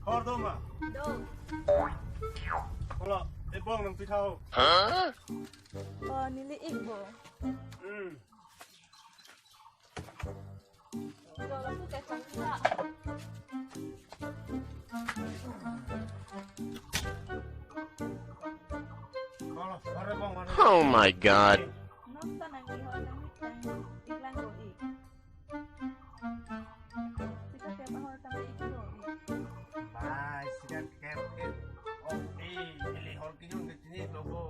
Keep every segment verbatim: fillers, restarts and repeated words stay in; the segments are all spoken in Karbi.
Hor do ma? Do. Olo, ebong nangpitha ho. O, neli ik bo. Hmm. Do, lapu kechang tha. Olo, hor ebong ma? Oh my God. Nok ta nang ihor nang ik lang, ik lang ko ik. Sika kep ahor tang ik do ik. Bai, sika kep kep. Oh, eh, neli hor kejun ke chini lo bo.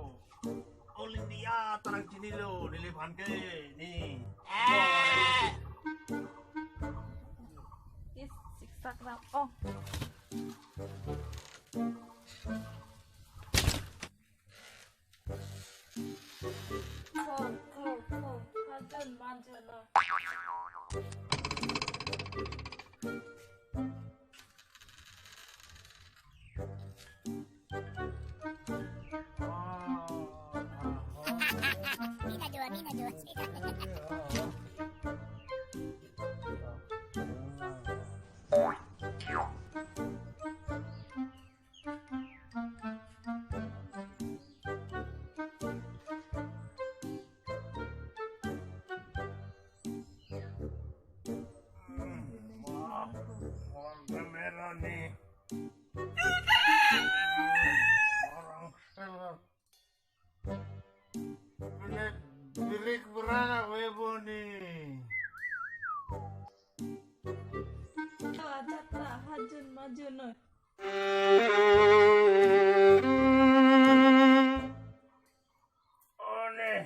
All India ta nangchinilo, neli aphan ke, ni. Eh. Is siksak ram. Oh. Ko, ko, ko. Hajun manjun lo. Mina dua, mina dua. Hmm, wah, warga merah nih. Orang seller. Ini birik berana webo nih. Ajat lah, hajun majun noi. Oh, nih.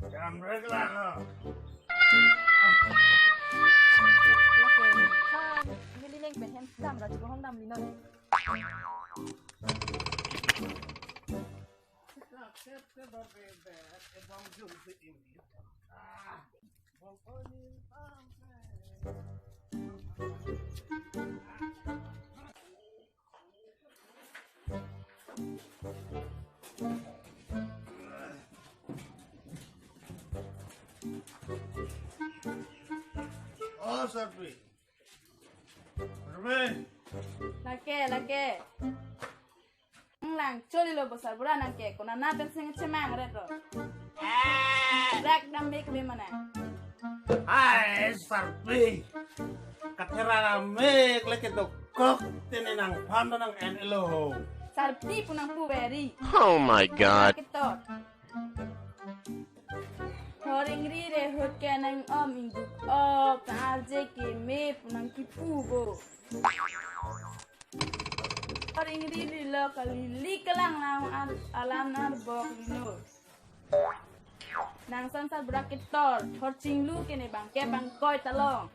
Jamrek lah, no. Lake, ha, neli neng pen hem dam ra, chuko hong dam lino. Oh, Sarpi. Sarpi. Lake, lake. Nang lang, choli lo bo sarbura nang ke, konat pen sing chemang ret ro. Rak dam bek be mana. Hai, Sarpi. Kathera mek leke dokok tene nangphan nang en elo. Sarpi pu nangpu beri. Oh my God. Kitot. Hor ingri re hut ke nang om ingduk op, ta arje keme pu nangkipu bo. Hor ingri rilo kali, li kelang lang ar, alam arbok lino. Nang son sarbura kitot, hor chinglu ke ne bang ke bang koi talong.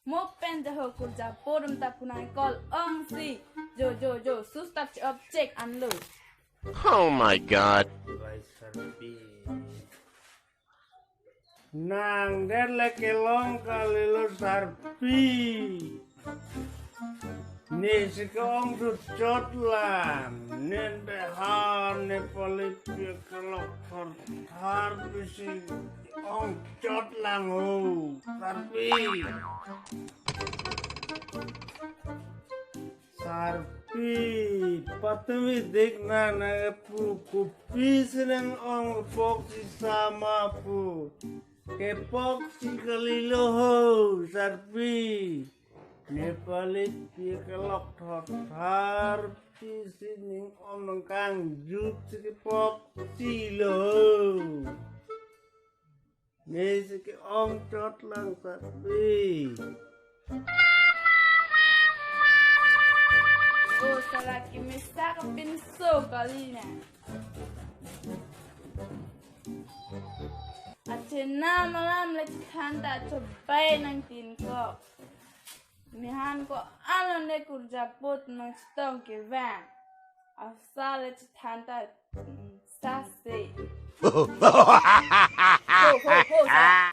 Mo pen jaho kurja porum ta pu nang call ongsi. Jo, jo, jo, sus ta chop check anlo. Oh my God. Bai Sarpi. Nang det le kelong kalilo Sarpi. Ne si ke-ong chot lang. Nen de ha ne pali pia kelok thor thar pisi ong chot lang ho. Sarpi. Sarpi, patumi dik na nangpu kopi si nang-ong pok si sama pu. Kepok si kalilo ho, Sarpi. Ne pali pia kelok thor thar pisi ning-ong nangkangjut si kepok si lo ho. Ne si ke-ong chot lang Sarpi. O sala kemesak pinso kali na. Achena malam le than ta chobai nangtin ko. Nihan ko alo ne kurja pot nang stong ke van. Asal le chithan ta, mm, sase. Ho, ho, ho, sa.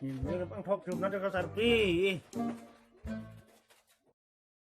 Ini pangthok jumna jaga Sarpi.